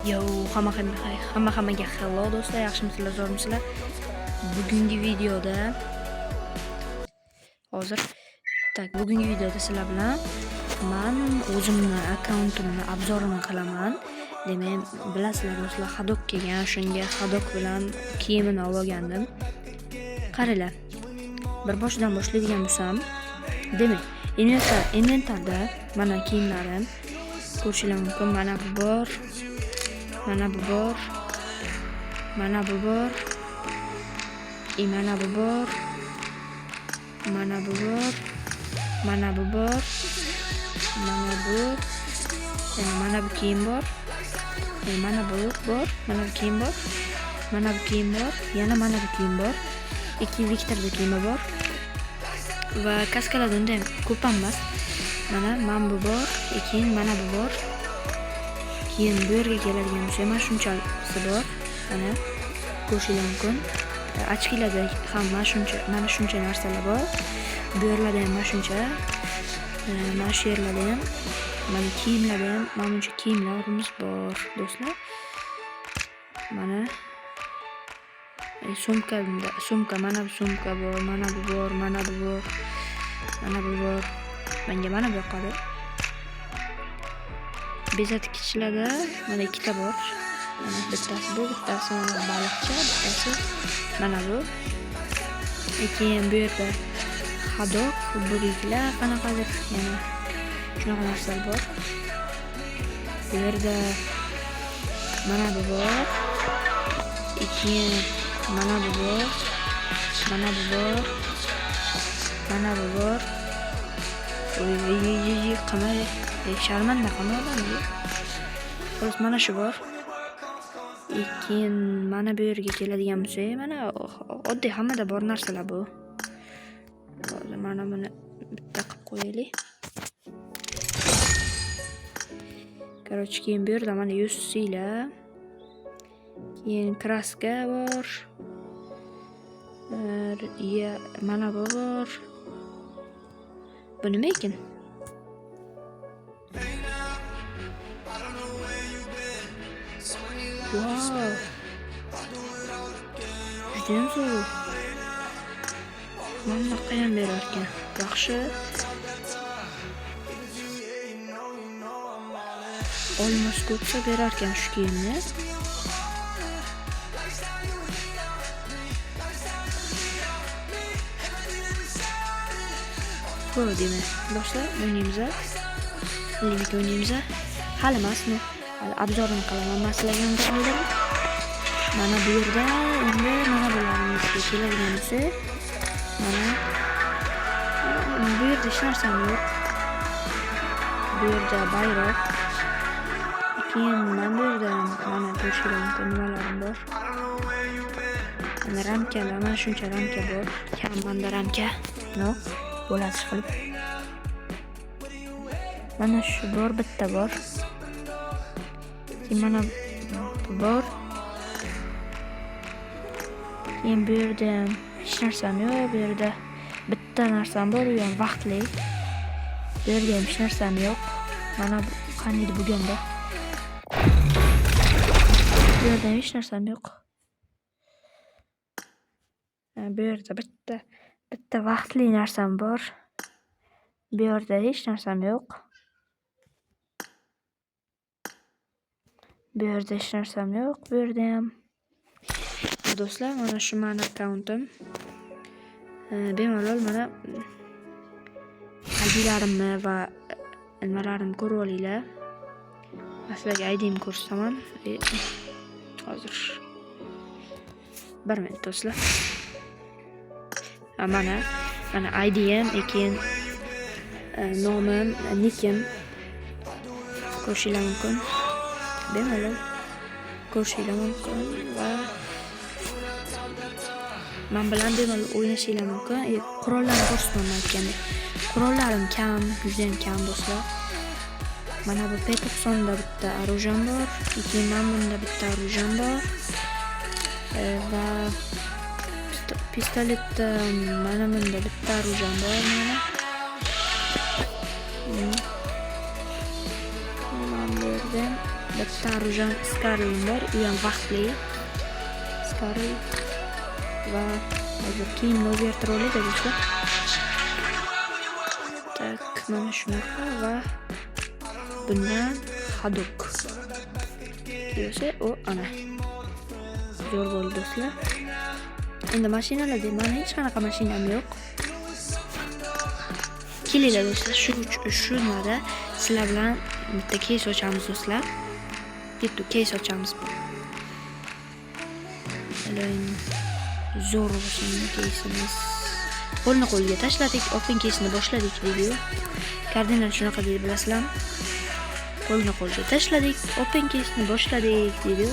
Yo, hamma hammaga hello do'stlar, yaxshimisizlar, zo'rmisizlar? Bugungi videoda hozir так, bugungi videoda sizlar bilan man o'zimni akkauntimni обзор ini qilaman. Demak, bilasizlar do'stlar, ходок kelgan, shunga ходок bilan kiyimini olib olgandim. Qaranglar. Bir boshidan boshlaydigan bo'lsam, demak, inventarda mana kiyimlarim ko'rishinglar mumkin. Mana bu bor. Mana bu bor. Mana bu bor. И mana bu bor. Mana bu bor. Mana bu bor. Mana bu. Yana mana bu kiyim bor. Yana mana bu bor. Mana bu kiyim bor. Mana bu kiyim bor. Yana mana bu kiyim bor. Ikki Viktorda kiyimi bor. Va kaskalarda unda ham ko'p ham emas. Mana bu bor, keyin mana bu bor. Keyin bu yerga keladigan bo'lsak, mana shunchasi bor. Mana ko'rishinglar mumkin. Очки larda ham mana shuncha narsalar bor. Bu yerlarda ham mana shuncha. Mana shu yerlarda ham, mana kiyimlarda ham mana buncha kiyimlarimiz bor, do'stlar. Mana sumka, sumka, mana bu sumka bor, mana bu bor, mana bu bor, mana bu bor. Menga mana bu yoqadi. Bezatgichlarda mana ikkita bor. Mana bittasi bu, bittasi mana baliqcha, bittasi mana bu. Keyin bu yerda ходок, buriklar, qanaqadir yana shunaqa narsalar bor. Bu yerda mana bu bor. Keyin mana bu bor. Mana bu bor. Mana bu bor. Oy, oy, oy, oy, qanday sharmanda qilma odamni. Xo'sh, mana shu bor. Keyin mana bu yerga keladigan bo'lsak, mana oddiy hammada bor narsalar bu. Hozir mana buni bitta qilib qo'yaylik. Короче, keyin bu yerda mana yuzsizlar. Keyin краска bor. Ya, mana bu bor. Bu nima ekan? Wow. Judayam zo'r. Mana bunaqa ham berar ekan. Yaxshi. Olmos ko'psa berar ekan shu kiyimni. Bo'ldi demak. Do'stlar, o'ynaymiz. Limit o'ynaymiz. Hali emasmi? Hali обзор ini qilaman man sizlarga undan oldin. Mana bu yerda endi mana bularga keladigan bo'lsak, mana bu yerda hech narsam yo'q. Bu yerda bayroq. Keyin mana bu yerda mana ko'rishinglar mumkin nimalarim bor. Mana ramkalar, mana shuncha ramka bor. Kam manda ramka. No, bo'ladi qilib. Mana shu bor, bitta bor. Keyin mana bu bor. Keyin bu yerda ham hech narsam yo'q. Bu yerda bitta narsam bor, u ham vaqtli. Bu yerda ham hech narsam yo'q. Mana bu qaniydi bugunda. Bu yerda ham hech narsam yo'q. Bu yerda bitta vaqtli narsam bor. Bu yerda hech narsam yo'q. Bu yerda hech narsam yo'q. Bu yerda ham. Do'stlar, mana shu meni akkauntim. Bemalol mana IDlarimni va nimalarimni ko'rib olinglar. Men sizlarga IDimni ko'rsataman. Hozir. Bir minut do'stlar. Mana IDim, keyin nomim, nikim ko'rishinglar mumkin. Bemalol ko'rishinglar mumkin va men bilan bemalol o'ynashinglar mumkin. Qurollarni ko'rsataman aytgandek. Qurollarim kam, juda ham kam do'stlar. Mana bu P90 da bitta оружием bor, keyin mana bunda bitta оружием bor. Va pistoletda mana bunda bitta оружием bor mana. Mana bu yerda bitta Arujan Scarlet bor, u ham vaqtli. Scarlet va hozir kiyimni o'zgartira oladi do'stlar. Tak, mana shunaqa va bundan Hadok. Yo'sa, o ana. Zo'r bo'ldi do'stlar. Endi mashinalarda mani hech qanaqa mashinam yo'q. Kelinglar do'stlar, shu nimada sizlar bilan bitta keys ochamiz do'stlar. Bitta keys ochamiz. Iloyim zo'r bo'lsin keysimiz. Qo'lni qo'lga tashladik, open keysini boshladik deydi-yu. Kardinal shunaqa deydi, bilasizlarmi? Qo'lni qo'lga tashladik, open keysini boshladik deydi-yu.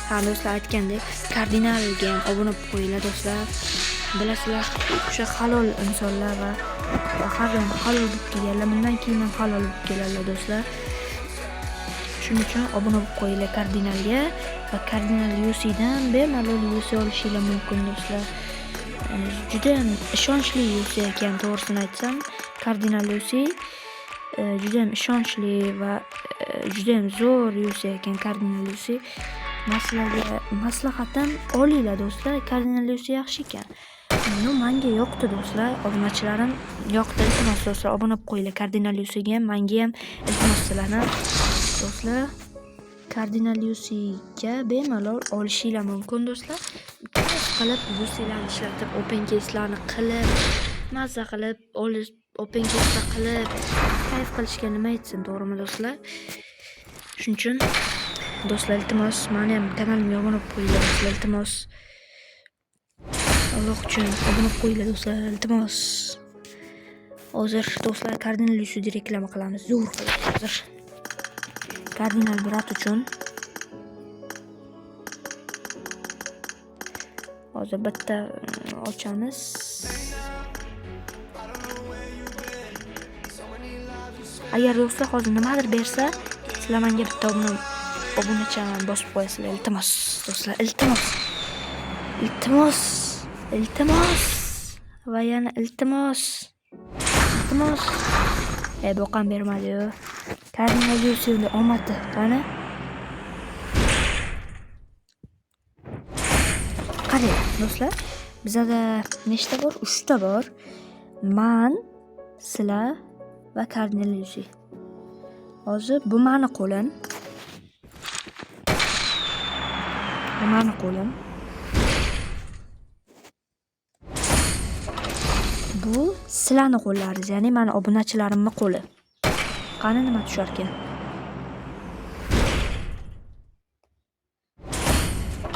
Ha do'stlar, aytgandek, kardinalga ham obuna bo'lib qo'yinglar do'stlar. Bilasizlar, o'sha halol insonlar va har doim halol bo'lib kelganlar, bundan keyin ham halol bo'lib keladilar do'stlar. Shuning uchun obuna bo'lib qo'yinglar kardinalga va kardinal UC'dan bemalol UC olishinglar mumkin do'stlar. Juda ham ishonchli UC ekan, to'g'risini aytsam, kardinal UC juda ham ishonchli va juda ham zo'r UC ekan kardinal UC. Maslaga maslahatim olinglar do'stlar, kardinal UC yaxshi ekan. Ну, menga yoqdi do'stlar, obunachilarim yoqdi, iltimos do'stlar, obuna bo'lib qo'yinglar kardinal UC'ga ham, menga ham iltimos sizlardan. Do'stlar, kardinal UC'ga bemalol olishinglar mumkin do'stlar. Qilib UC'larni ishlatib, open case'larni qilib, mazza qilib, olib, open case'lar qilib, kayf qilishga nima yetsin, to'g'rimi do'stlar? Shuning uchun do'stlar, iltimos, meni ham kanalimga obuna bo'lib qo'yinglar do'stlar, iltimos. Alloh uchun obuna bo'lib qo'yinglar do'stlar, iltimos. Hozir do'stlar kardinal UC'ni reklama qilamiz, zo'r qilib hozir. Kardinal brat uchun hozir bitta ochamiz. Agar do'stlar hozir nimadir bersa, sizlar menga bitta obunachani bosib qo'yasizlar, iltimos do'stlar, iltimos. Iltimos, iltimos va yana iltimos. Iltimos. Boqam bermadi-yu. Kardinal UC'ni omadi, qani? Qarang do'stlar, bizada nechta bor? 3 ta bor. Man, sizlar va Kardinal UC. Hozir bu meni qo'lim. Bu meni qo'lim. Bu sizlarning qo'llaringiz, ya'ni meni obunachilarimning qo'li. Qani nima tusharkan?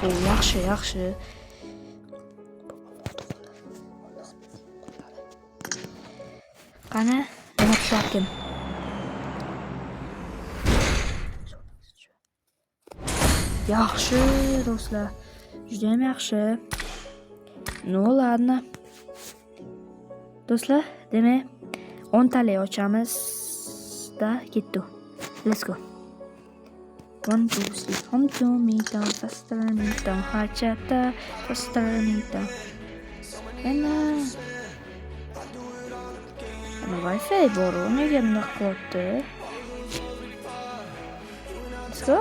O, yaxshi, yaxshi. Qani nima tusharkan? Yaxshi do'stlar, juda ham yaxshi. Ну ладно. Do'stlar, demak, 10 talik ochamiz da ketdi. Let's go. 1 2 3 hom to me down faster me down hachata faster me down. Ana. Ana Wi-Fi bor, nega bunaqa qilyapti? Let's go.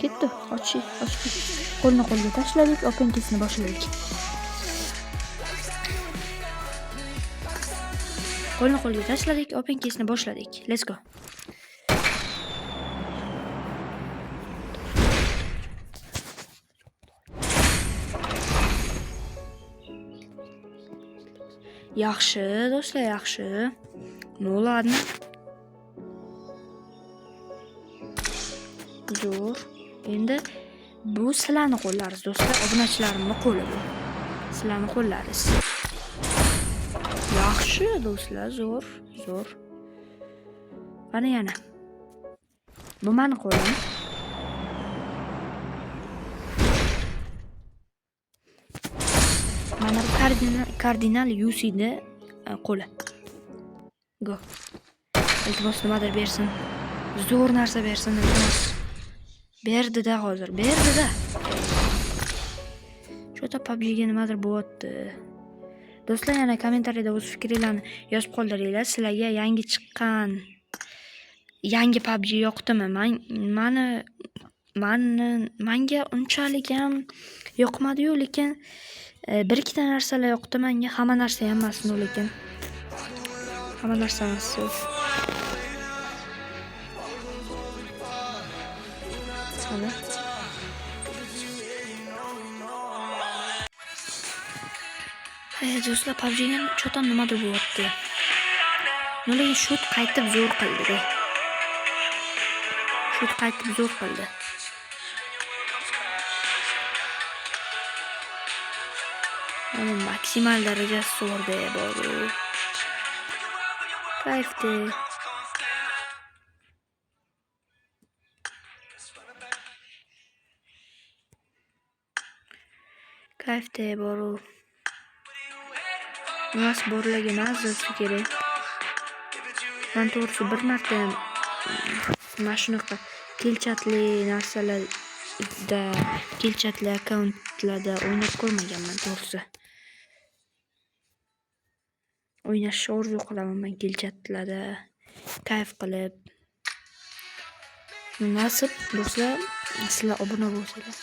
Ketdi. Ochdik, ochdik. Qo'lni qo'lga tashladik, open case'ni boshladik. Qo'lni qo'lga tashladik, open case'ni boshladik. Let's go. Yaxshi, do'stlar, yaxshi. Ну ладно. Zo'r. Endi bu sizlarning qo'llaringiz, do'stlar, obunachilarimning qo'li bu. Sizlarning qo'llaringiz. Yaxshi, do'stlar, zo'r, zo'r. Qani yana. Bu meni qo'lim. Mana bu kardinal UC'ni qo'li. Go. Iltimos nimadir bersin. Zo'r narsa bersin, iltimos. Berdi-da hozir, berdi-da. Shu PUBG'ga nimadir bo'lyapti. Do'stlar, yana kommentariyada o'z fikringizni yozib qoldiringlar. Sizlarga yangi chiqqan Yangi PUBG yoqdimi? Manga unchalik ham yoqmadi-yu, lekin bir ikkita narsalar yoqdi menga. Hamma narsa ham emas, lekin. Hamma narsa emas. Mana. Do'stlar, PUBG'ga cho'tan nimadir bo'lyapti. Lekin shoot qaytib zo'r qildi-da. Shoot qaytib zo'r qildi. Mana maksimal darajasi zo'rda bor. Kayfda. Kayfda bor. Nimasi borlarga mazasi kerak. Man to'g'risi bir marta ham mana shunaqa kelchatli narsalarda, kelchatli akkauntlarda o'ynab ko'rmaganman to'g'risi. O'ynashni orzu qilaman man kelchatlarda, kayf qilib. Nasib do'stlar, sizlar obuna bo'lsanglar.